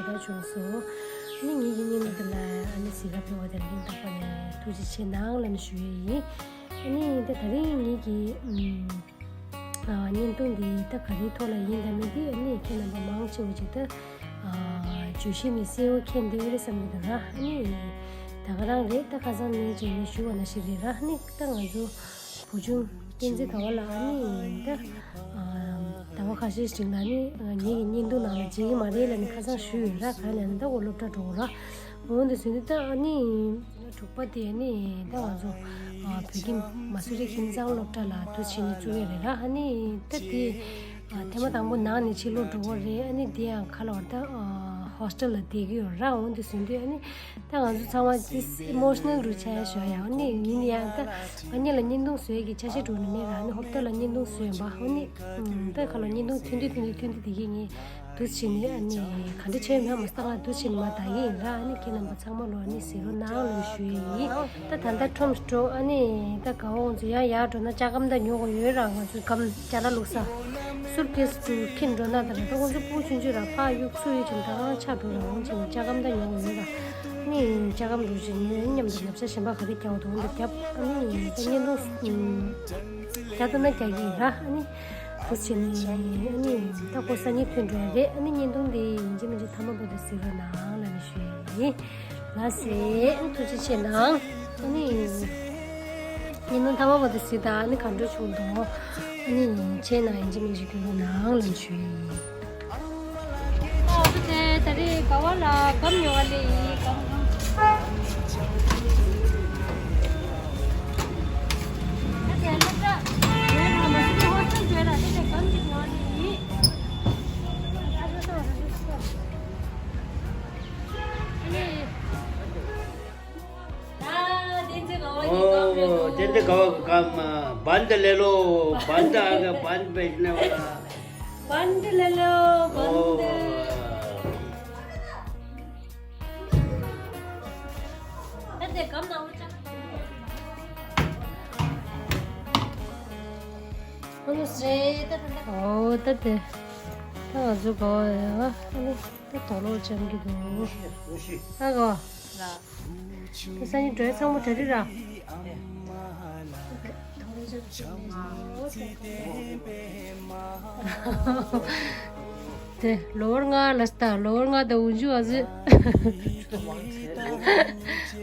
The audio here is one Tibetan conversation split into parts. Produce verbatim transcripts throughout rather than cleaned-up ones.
ད་བྱུང་སོང་། ཨ་ནི་ངེད་ཀྱི་བརྙན་ཐུང་དེ་ལ་ཨ་ནི་གཟིགས་ག་ཕེབས་པ་དེ་ལ་སྙིང་ཐག་པ་ནས་ཐུགས་རྗེ་ཆེ་གནང་ལབ་ནས་ཞུ་ཡས་ཡིན། ཨ་ནི་ད་དེ་རིང་ངེད་ཀྱི་ཨམ་ཨ་བརྙན་ཐུང་འདི་ད་ག་རེའི་ཐོག་ལ་ཡིན་དང་མིན་འདི་ཨ་ནི་ཁྱེད་རྣམ་པ་མང་ཆེ་བ་ཅིག་ད་ཨ་བརྗོད་གཞི་ནས་གསལ་བོ་མཁྱེན་བསྡད་ཡོད་རེད་བསམ་གྱི་འདུག་ར། ཨ་ནི་ད་ག་རང་རེད། ད་ཁ་སང་ནས་ཅིག་ངས་ཞུ་བ་ནང་བཞིན་རེད་ར། ཨ་ནི་ད་ང་ཚོ་བུ་ཆུང་བསྟན་འཛིན་དགའ་བ་ལགས་ཨ་ནི་ད་ཨ་ཟླ་བ་ཁ་ཤས་ཤིག་ལ་ནི་ངེད་ཀྱི་བརྙན་ཐུང་ནང་ལ་མཇལ་གྱི་མ་རེད་ལབ་ནས་ཁ་སང་ཞུས་ཡོད་ར། ག་ལབ་ན་ད་ཁོ་སློབ་གྲྭ་འགྲོ་གི་ར། འོན་ཏེ་ཟིན་ཏེ་ད་ཨ་ནི་དྲུག་པ་དེ་ནི་ད་ང་ཚོ་ཨ་བོད་ཁྱིམ་མ་སུ་རི་ཁྱིམ་ཚང་སློབ་གྲྭ་ལ་དུ་ཕྱིན་ནས་བཙུགས་ཡོད་རེད་ར། ཨ་ནི་ད་དེ་ཨ་ཐེངས་མ་དང་པོ་ནང་ནས་ཕྱིར་ལོག་འགྲོ་གི་རེད། ཨ་ནི་དེ་ཡང་ཁ་ལོ་བར་ད་ཨ་ཧོ་སི་ཊེལ་ལ་བསྡད་ཀྱི་ཡོད་ར། འོན་ཏེ་ཟིན་ཏེ་ཨ་ནི་ད་ང་ཚོ་ཚང་མ་ཏིས་ཨི་མོ་ཤི་ནལ་རུ་ཆགས་ཡ་ཞོ་ཡ། ཨ་ནི་ཡིན་ཡང་ད་ང་གཉིས་ལ་བརྙན་ཐུང་བཟོས་ཀྱི་ཆ་ཤས་འགྲོ་ནི་མེད་ར། ཨ་ནི་ཧོབ་ཏེ་ལ་བརྙན་ཐུང་བཟོས་ཡིན་པ། ཨ་ནི་ད་ཁ་ལོ་བརྙན་ཐུང་ཐོན་དུས་ཐོན་དུས་ཐོན་དུས་དེ་གི་ངས་དུ་ཕྱིན་ནས་ཨ་ནི་ག་འདྲ་བྱས་མེད་མ་ས་ང་དུ་ཕྱིན་མ་ད་གི་ཡིན་ར། ཨ་ནི་ཁྱེད་རྣམ་པ་ཚང་མ་ལོ་ཨ་ནི་ཟེར་རོ་ནང་ལ་ཞུ་ཡི་ཡིན། ད་ད་ལྟ་ཁྲོམ་སྤྲོ་ཨ་ནི་ད་ག་བ་འོང་ཚོ་ཡང་ཡར་འགྲོ་ན་ལྕགས་སྒམ་ད་ཉོ་དགོས་ཡོད་ར། ང་ཚོའི་སྒམ་ཅ་ལག་བླུགས་ས་སུར་ཀེས་དུ་ཁྱེར་འགྲོ་ན་ད་ར་ད་ཁོང་ཚོ་སྤུ་ཆུང་ཆུང་ར་ཕ་གཡུག་ཚུགས་ཡོད་ཅིང་ད་གང་ཆགས་འགྲོ་ར། འོང་ཅིང་ལྕགས་སྒམ་ད་ཉོ་དགོས་ཡོད་ར། ཨ་ནི་ལྕགས་སྒམ་འགྲོ་ཅིང་ཉོ་མཉམ་དུ་ལབ་ས་གཞན་པ་ག་རེ་རྒྱག་འོང་དུ་འོང་དུ་རྒྱབ། ཨ་ནི་ད་བརྙན་ཐུང་རྒྱག་ད་ན་རྒྱག་གི་ཡིན་ར། ཨ་ནི། དེ་བྱས་ནས་ཨ་ནི་ད་ཁོ་སང་ཉིན་ཐོན་འགྲོ་ཡ་རེད། ཨ་ནི་བརྙན་ཐུང་དེ་ཡིན་གཅིག་མིན་གཅིག་མཐའ་མ་བར་དུ་གཟིགས་རོགས་གནང་ལབ་ནས་ཞུ་ཡི་ཡིན། ལགས་སེ། ཐུགས་རྗེ་ཆེ་གནང་། ཨ་ནི་བརྙན་ཐུང་མཐའ་མ་བར་དུ་གཟིགས་དང་། ཨ་ནི་ག་འདྲ་བྱུང་འདུག་ཨ་ནི་ཁྱེད་རྣམས་ཡིན་གཅིག་མིན་གཅིག་གཟིགས་རོགས་གནང་ལབ་ནས་ཞུ་ཡི་ཡིན། ཨ་ཨ་ད་དེ་ད་རེས་ག་བ་ལ་སྒམ་ཉོ་བ་ལས་ཡིན། སྒམ་སྒམ། ཨོ། དེ་འདི་ག་བ་གམ། བན་དེ་ལེ་ལོ། བན་དེ་ཨ་ག་བན་པེ་ནེ་བ། བན་དེ་ལེ་ལོ། བན་དེ། ཨོ། ད་དེ་གམ་ནང་ལ་ཅག་ཨོ་ད་དེ། ད་ང་ཚོ་ག་བ་ཡ། ཨ་ནི་ད་དོག་ལོག་ཅམ་གི་འདུག་ཨ་ག་བ། ད་སང་ཉིན་འགྲོ་ཡ་ཚང་མ་གྲ་སྒྲིག་ར། དེ་ལོ་བར་ང་ལ་སྟ་ལོ་བར་ང་ད་འུ་ཇུ་ཨ་ཟི།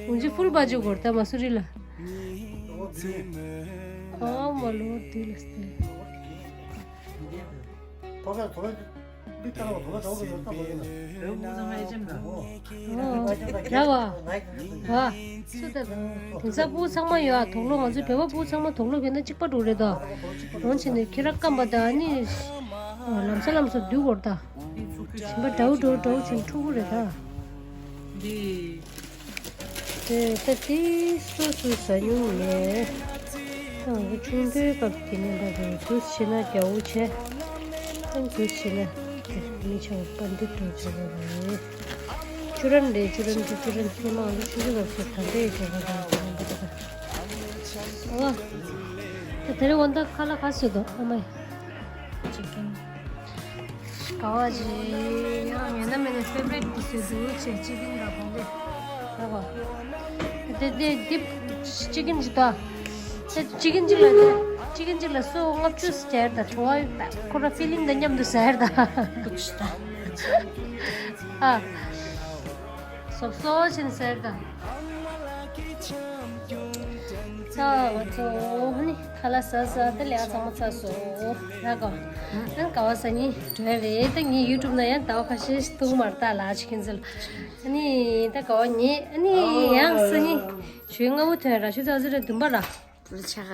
འུ་ཇུ་ཕུལ་བ་ཇུ་གོར་ད་མ་སུ་རི་ལ། ཨ་མ་ལོ་བར་དུས་ལ་སྟ། ར་བ། བ། སུ་ད་ད། དེང་སང་སྤུ་གུ་ཚང་མ་ཡོད་ཨ། དོག་ལོ་ང་ཚོའི་བོད་པ་སྤུ་གུ་ཚང་མ་དོག་ལོ་གྱོན་ན་གཅིག་པ་འགྲོ་རེད་ད། འོན་ཆེ་ནས་ཁྱེད་ར་སྐམ་པ་ད་ནི། ལམ་ས་ལམ་ས་སྡུག་གོར་ད། ཞིམ་པ་འདྲ་བོ་འདྲ་བོ་འདྲ་བོ་བྱུང་ཕྲུ་གུ་རེད་ད། དེ་ད་དེ་སོ་སོའི་ཟ་མྱོང་མེད། ང་ཚོ་ཆུང་དུས་སྐབས་ཀྱི་ནས་འདྲ་བའི་དུས་ཕྱིན་ན་རྒྱ་བོ་ཆེ། ཁོང་དུས་ཕྱིན་ན་དེ་མི་ཆེ་བ་པ་འདི་འགྲོ་བྱེད་པ་རེད། ཆུ་རན་རེད། ཆུ་རན་ཆུ་ཆུ་རན་ཆུ་ནང་ལ་ཆུ་ཆུ་ལ་ཆུ་ད་འདྲེ་ཡི་བྱེད་པ་རེད། ཨ་ད་དེ་རེ་འོ་ད་ཁ་ལག་ཁ་སོ་དོ་ཨ་མ་ཡི། ཅི་ཀིན། ག་བ་ཅི། ཡང་ཉོས་ན་མེད་ན་ཕེ་ཝ་རེཊ་དེ་སུ་འདུག་ཅེས་ཅི་ཀིན་ར་བོ་ལེ། ར་བ། དེ་དེ་དེ་ཅི་ཀིན་ཅི་ད། དེ་ཅི་ཀིན་ཅི་ལ་དེ་ཅི་ཀིན་ཅི་ལ་སོ་ལྔ་བཅུ་ཟེར་ད་བྲོ་བ་ཡོད་པ་ཁོ་ར་ཕི་ལིང་དང་མཉམ་དུ་ཟེར་ད། ཨ། སོབ་སོ་ཆེན་ཟེར་ད། ཚ་བ་ཚོ་ཧ་ནི་ཁ་ལག་ཟ་ཟ་དེ་ལས་ཚང་མ་ཚ་སོ་ར་གོ། ཨ་ག་བ་ས་ནི་འགྲོ་ཡ་རེད། ད་ངའི་ཡུ་ཊུབ་ན་ཡང་ཟླ་བ་ཁ་ཤས་ཐུག་མར་ལྟ་ལ་ཆི་ཁན་ཚོ་ལ། ཨ་ནི་ད་ག་བ་ཉེ་ཨ་ནི་ཡང་ས་ནི་ཞུས་སྔ་མོ་ཐོན་ར་ཞུ་ད་ཟེར་ར་བདུན་པ་ར། ཕུ་ཆ་ག་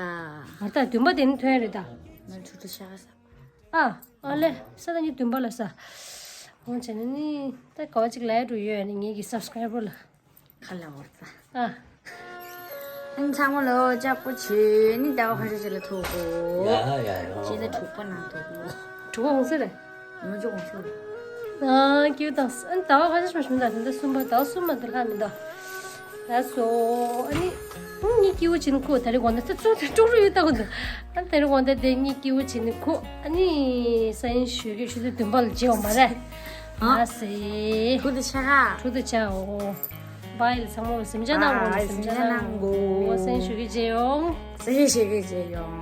མར་ལྟ་བདུན་པ་དེ་ནི་ཐོན་རེད་ད། ང་ཕུ་ཆ་ག་ས། ཨ། ཨ་ལེ། ས་ད་ཉི་བདུན་པ་ལ་ས། འོང་བྱས་ནས་ནི། ད་ག་བ་ཅིག་ལ་ཡ་འགྲོ་ཡོད་ནི་ངེད་ཀྱི་སབ་སི་ཀ་རའི་བར་ལ། ཁ་ལ་བར་ས། ཨ། ཨན་ཚང་མ་ལོ་ཅག་པོ་ཆེ་ནི་ཟླ་བ་ཁ་ཤས་ཅིག་ལ་ཐུག་གོ་ཡ་ཡ་ཡ། ཅི་ད་དྲུག་པ་ནང་ཐུག་གོ་དྲུག་པ་འོང་ས་རེད། ཡོང་ཅོག་འོང་ས་རེད། ཨ་ཀྱུ་དང་ཨན་ཟླ་བ་ཁ་ཤས་མ་ཞུམ་ད་དེ་འདྲ་གསུམ་པ་ཟླ་བ་གསུམ་མ་དེ་ལྷག་མི་འདུག་ལགས་སོ། ཨ་ནི། ཨང་གཉིད་སྐྱིད་པོ་བྱེད་ནི་ཁུ་ད་རེས་དགོང་དག་ད་ཚུར་ད་ཀྲུག་རུ་ཡོད་ལྟ་གོ་འདུག་ཨ་ད་རེས་དགོང་དག་དེ་གཉིད་སྐྱིད་པོ་བྱེད་ནི་ཁུ་ཨ་ནི་ས་ཡིན་ཞུ་གི་ཞུ་དུས་བདུན་པ་ལ་བརྗེ་བ་མ་རེད། ཨ་སེ། ཐུགས་རྗེ་ཆེ། ཐུགས་རྗེ་ཆེ། ཨོ། བྷའི་ལ་ཚང་མ་ལ་སེམས་ཆ་གནང་དགོས། ཨ་སེམས་ཆ་གནང་དགོས། སེམས་ཞུ་གི་བྱེད་ཡོང་། སེམས་ཞུ་གི་བྱེད་ཡོང་།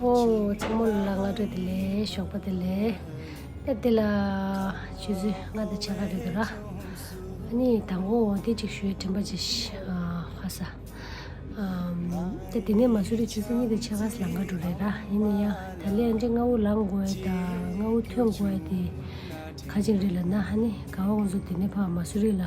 ཨོ། ཚང་མ་ལ་སྔ་དྲོ་བདེ་ལེགས། ཞོགས་པ་བདེ་ལེགས། ཨེ་དེ་ལ་ཆུ་ཚོད་ལྔ་དང་ཕྱེད་ཀ་རེད་འདུག་ར། ཨ་ནི་དང་པོ་འོ་དེ་གཅིག་ཞུ་ཡས་དྲན་པ་ཅིག་ཨ་ཧ་ས། ཨམ། ད་དེ་ནས་མ་སུ་རི་ཆུ་ཚོད་གཉིས་དང་ཕྱེད་ཀ་ལང་ཀ་འགྲོ་རེད་ར། ཡིན་ན་ཡང་ད་ལན་འདྲི་སྔ་བོ་ལངས་དགོས་ཡས་དང་སྔ་བོ་ཐོན་དགོས་ཡས་དེ་ག་ཅིག་རེད་ལབ་ན། ཨ་ནི་ག་བ་ང་ཚོ་དེ་ནས་ཕར་མ་སུ་རི་ལ་ཨ་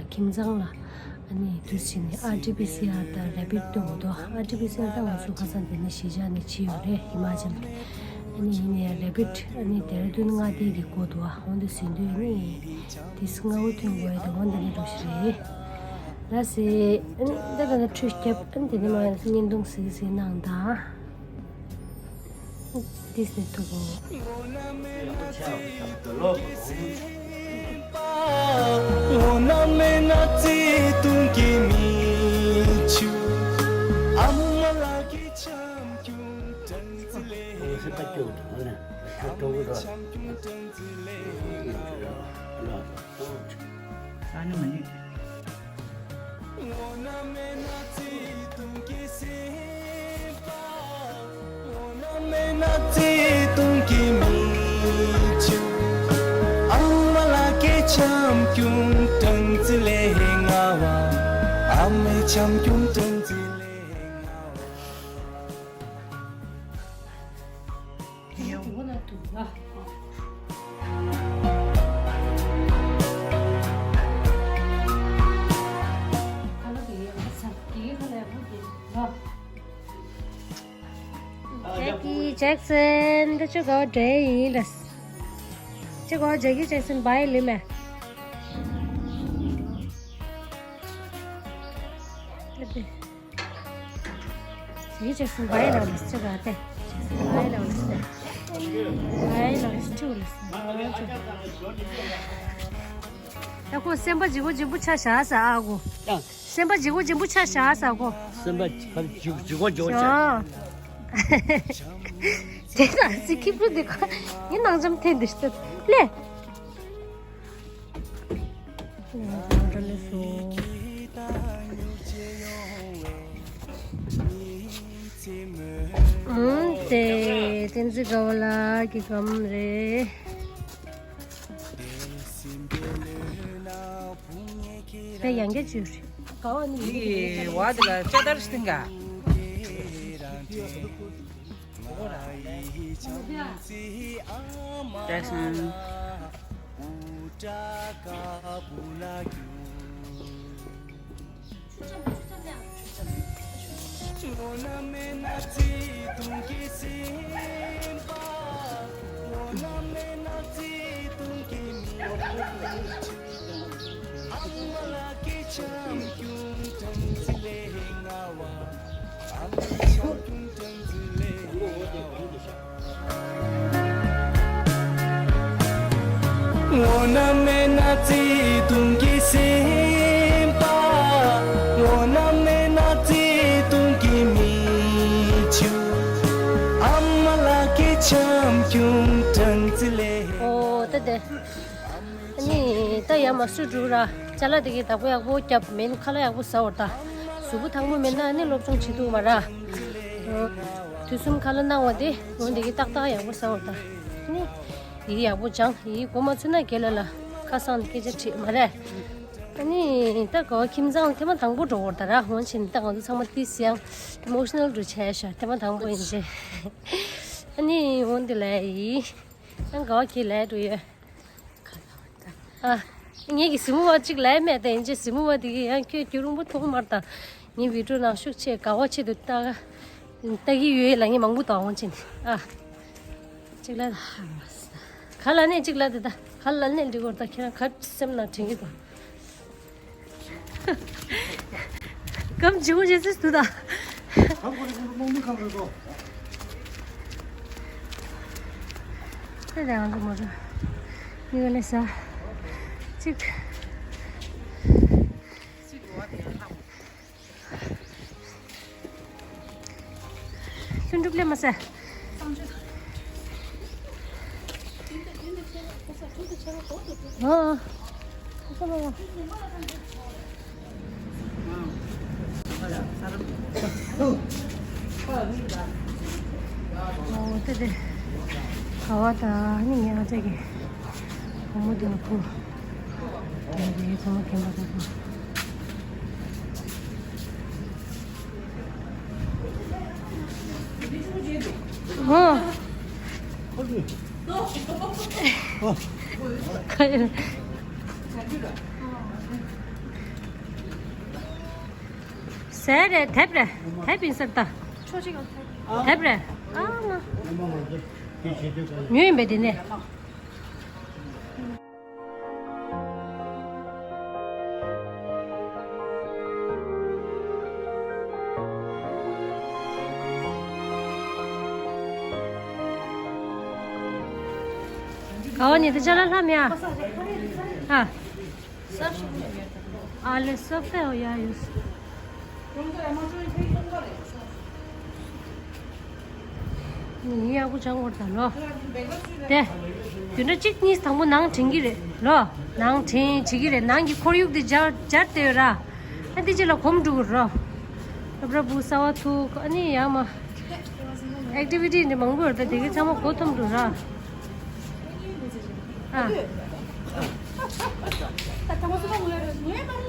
ཁྱིམ་ཚང་ལ་ཨ་ནི་དུས་ཕྱིན་ནས་ཨར་ཊི་པི་སི་ཨར་དང་རེ་པིཌ་སྟོན་དགོས་འདུག་ཨར་ཊི་པི་སི་ཨར་ད་ང་ཚོ་ཁ་སང་དེ་ནས་གཞིས་ཆགས་ནས་ཕྱིན་ཡོད་རེད། ཧི་མ་ཅལ་གྱི། ཨ་ནི་ཡིན་ན་ཡང་རེ་པིཌ་ཨ་ནི་ལྡེ་ར་ལྡུན་མངའ་སྡེ་གི་སྐོར་འདུག་ཨ་འོ་འདི་ཟིན་དུས་ཨ་ནི་དེ་སྔ་བོ་ཐོན་དགོས་ཡས་དེ་འོ་འདི་ནས་འགྲོ་ཞིག་རེད། ལ་སེ། ཨ་ནི་ད་ད་ད་ཁྲུས་བརྒྱབ། ཨ་ནི་དེ་ནས་མ་བརྙན་ཐུང་གཟིགས་གཟིགས་གནང་དང་། ཏིས་ནས་ཐུག་གོ། Jackie Jackson, ད་ཁྱོད་ག་བ་འདྲེ་ཡིན་ལ། ཁྱོད་ག་བ་Jackie Jackson བྷའི་ལི་མེ། ཡིག་ཅེས་སུ་བའི་ལ་ལ་སི་ཅི་ག་ཏེ། བའི་ལ་ལ་སི། བའི་ལ་ལ་སི་ཅུ་ལ་སི། ད་ཁོ་སེམས་པ་ལྗིད་པོ་ལྗིད་པོ་ཆ་བཞག་ས་ཨ་ཁོ། ཨ། སེམས་པ་ལྗིད་པོ་ལྗིད་པོ་ཆ་བཞག་ས་ཁོ། སེམས་པ་ལྗིད་ལྗིད་པོ་ལྗིད་པོ་ཆ། ཨ། དེ་ན་སི་ཁྱི་ཕྲུག་དེ་ཁོ་ངའི་ནང་འཇམ་འཐེན་འདི་ཤི་ལེ། ཨུམ། དེ་བསྟན་འཛིན་དགའ་བ་ལགས་ཀྱི་སྒམ་རེད། དེ་ཡང་བསྐྱར་བཅོས་རེད། དགའ་བ་ནི་ཡིན་གྱི་རེད། དེ་བ་དེ་ལ་ལྕགས་དར་ཞིག་བཏིང་ག Jackson. ཨོ་ད་དེ། ཨ་ནི་ད་ཡར་མ་སུ་འགྲོ་ར། ཅ་ལག་དེ་གི་བདག་པོ་ཡག་པོ་བརྒྱབ་མིན། ཁ་ལག་ཡག་པོ་ཟ་བར་ད། གཟུགས་པོ་ཐང་པོ་མེད་ན་ཨ་ནི་སློབ་སྦྱོང་བྱེད་ཐུབ་མ་ར། དུས་གསུམ་ཁ་ལག་གནང་བ་དེ་འོ་འདི་གི་ཏག་ཏག་ཡག་པོ་ཟ་བར་ད། ཨ་ནི་ཡི་གེ་ཡག་པོ་སྦྱང་། ཡི་གེ་གོ་མ་ཚོད་ན་རྒན་ལགས་ལ་ཁ་སང་ནས་སྐད་ཆ་དྲིས་མ་རེད། ཨ་ནི་ད་ག་བ་ཁྱིམ་ཚང་ལ་ཐེངས་མ་དང་པོ་འགྲོ་བར་ད་ར། འོན་ཕྱིན་ད་ང་ཚོ་ཚང་མ་ཏིས་ཡང་ཨི་མོ་ཤི་ནལ་འགྲོ་བྱས་ཤག་ཐེངས་མ་དང་པོ་ཡིན་ཅེ། ཨ་ནི་འོ་འདི་ལ་ཡི། ཨང་ག་བ་ཁྱི་ལས་འགྲོ་ཡོད། ཨ། ངེད་ཀྱི་གཟིགས་མོ་བ་གཅིག་ལས་མེད་དེ་ཡིན་ཅེ། གཟིགས་མོ་བ་དེ་གིས་ཡང་ཁྱོད་རྒྱུ་རིང་པོ་མཐོང་མར་དང་། ངའི་བི་ཌིའོ་ནང་ཤུགས་ཆེ་ག་བ་ཆེད་དུ་ལྟ་ག་ལྟ་གི་ཡོད་ལ་ངས་མང་པོ་དང་འོང་ཕྱིན། ཨ། གཅིག་ལ། ག་ལ་ནས་གཅིག་ལ་དེ་ད་ག་ལ་ནས་འགྲིག་གོ་ད་ཁྱེད་རང་ག་སེམས་ནང་དྲན་གི་དང་། གམ་ཇི་གུ་ཇི་སི་སུ་ད། ཁམ་གོ་རི་ཁོང་ཁྲོ་མོ་མི་ཁམ་རེད་དོ། ད་ང་ཚོ་མོ་ཊ་ནི་ག་ལེ་ས་གཅིག་ལྷུན་གྲུབ་ལས་མ་ཟད། ཨ། ཨོ་དེ་དེ། ག་བ་ད་ནི་ངས་ཨ་ཅག་གི་བུ་མོ་དེ་ལ་ཕུ། དེ་དེ་ཚང་མ་མཁན་པ་དང་ཕུ། ཨོ། ཟས་རེད། དེབ་རེད། དེབ་ཡིན་ས་རེད་ད། དེབ་རེད། ཨ་མ། ཉོས་ཡིན་པས་དེ་ནས། ག་བ་ནི་དེ་ཅ་ལག་ལྷམ་ཡ། ཨ། ཨ་ལེ་སོ་ཕེ་ཧོ་ཡ་ཡུས། ཡི་ཡག་པོ་སྦྱང་དགོས་ད་ལོ། དེ། དུས་འདྲ་གཅིག་གཉིས་དང་པོ་ནང་དྲན་གྱི་རེད་ལོ། ནང་དྲན་བྱེད་ཀྱི་རེད། ནང་གི་ཁོར་ཡུག་དེ་སྦྱར་སྦྱར་བསྡད་ཡོད་ར། ཨ་འདི་ཅི་ལ་གོམས་འགྲོ་གི་རོ། སློབ་གྲྭ་བུ་གསར་བ་ཐུག་ཨ་ནི་ཡ་མ། ཨེག་ཊི་བི་ཊི་འདི་མང་པོ་ཡོད་ད་དེ་གའི་ཚང་མ་གོ་ཐུབ་འགྲོ་ར། ཨ།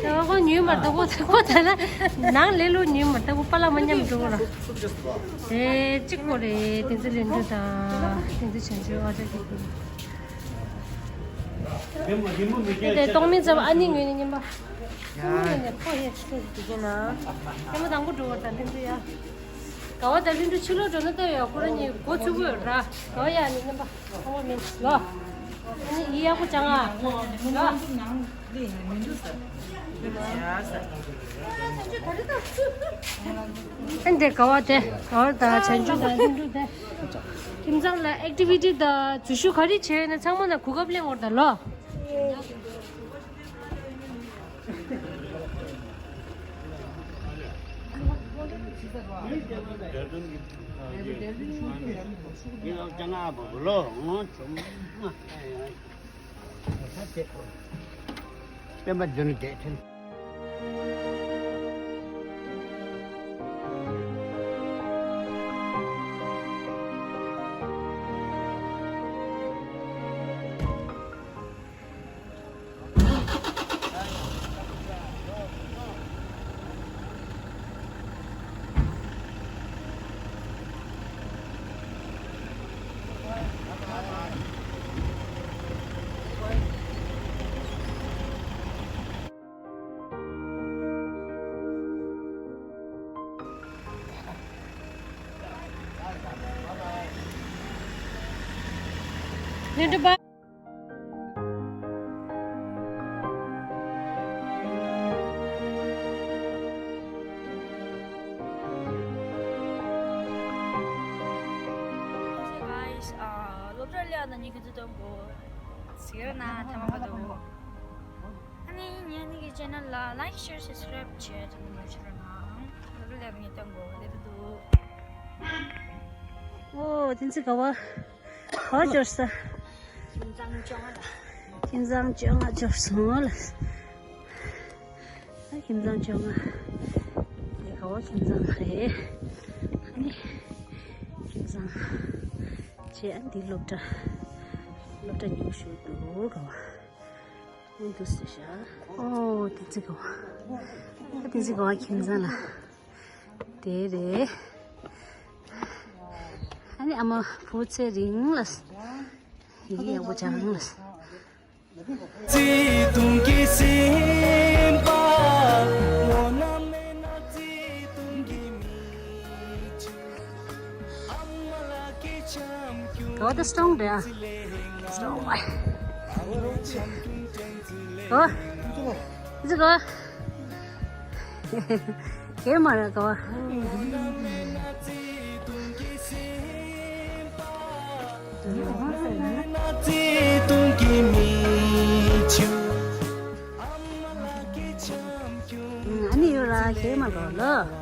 ད་ཁོ་ཉུལ་མ་ད་ཁོ་ད་ཁོ་ད་ན་ནང་ལས་ལོ་ཉུལ་མ་ད་ཁོ་པ་ལ་མ་ཉམས་འགྲོ་ར། དེ་གཅིག་པོ་རེད། དེ་ཚོ་ལེན་འགྲོ་དང་དེ་ཚོ་བྱང་ཆུབ་ཨ་ཅག་གི་དེ་དེ་གཏོང་མི་ཚབ་ཨ་ནི་ངོས་ནས་ཉན་པ། ཨ་ནི་ངོས་ནས་ཕོ་ཡེ་ཚོ་དེ་ག་ན་ཉན་པ་དང་པོ་འགྲོ་བ་དང་ལེན་འགྲོ་ཡ། ག་བ་དང་ལྷུན་གྲུབ་ཕྱི་ལོགས་འགྲོ་ན་ལྟོས་ཡོད་ཁོ་རང་གཉིས་མགོ་ཚུགས་ཡོད་ར། ག་བ་ཡ་ནི་རྣམ་པ་ཁོང་མིན་ལོ། ཨ་ནི་ཡི་ཡག་པོ་སྦྱང་ཨ་ལོ། ཨ་འདི་ག་བ་དེ་ག་བ་དང་བྱང་ཆུབ་དང་ལྷུན་གྲུབ་དེ། ཁྱིམ་ཚང་ལ་ཨེག་ཊི་བི་ཊི་དང་འཛུལ་ཞུགས་ག་རེ་བྱས་ཡོད་ན་ཚང་མ་ན་གོ་སྐབས་ལེན་འོར་དང་ལོ། སྤེན་པ་འདི་ནི་བསྡད་ཐལ། ལྷུན་གྲུབ་པ། Guys, སློབ་གྲྭར་སླེབས་ན་ཉིན་གུང་ཚོད་སྟོན་དགོས། ཟེར་ན་ཐ་མ་པ་དོ། ཨ་ནི་ངའི་ནི་གི་ཅེ་ནལ་ལ་ལའིཀ་ཤེར་སབ་སི་ཀ་རའིབ་བྱེད་ཐུབ་མ་བྱུང་ན་སློབ་གྲྭར་སླེབས་ངེས་སྟོན་དགོས་ལེ་དུ། ཨོ་དེ་ཚོ་ག་བ། ག་བ་འབྱོར་ས། ཁྱིམ་ཚང་བཅོ་ལྔ་ལ། ཁྱིམ་ཚང་བཅོ་ལྔ་འབྱོར་སོང་ལ། ཨ་ཁྱིམ་ཚང་བཅོ་ལྔ། དེ་ག་བ་ཁྱིམ་ཚང་རེད། ཨ་ནི་ཁྱིམ་ཚང་བྱས་ཨ་འདི་སློབ་གྲྭ། སློབ་གྲྭ་ཉུང་ཤོས་འདུག་ག་བ། ཨ་འདུག་སེ་ཤ། ཨོ་དེ་ཚོ་ག་བ། ཨ་དེ་ཚོ་ག་བ་ཁྱིམ་ཚང་ལ། དེ་རེད། ཨ་ནི་ཨ་མ་བུ་ཚེ་རིང་ལ། ཡི་གེ་ཡག་པོ་སྦྱང་ལ། བརྩེ་དུང་གི་སེམས་པ། འོ་ན་མེད་ན་བརྩེ་དུང་གི་མིག་ཆུ། ཨ་མ་ལགས་ཀྱི་འཆམ་རྒྱུ། ག་བ་ད་སྟོང་རེད་ཨ། སྟོང་བ། ཨ་མ་ལགས་འཆམ་རྒྱུ་སྟོན་ཚུལ་ལས། ག་བ། འདི་ག་བ། གས་མ་རེད་ག་བ། ཨ་ནི་ཡོད་ར་གས་མ་རེད་ལ།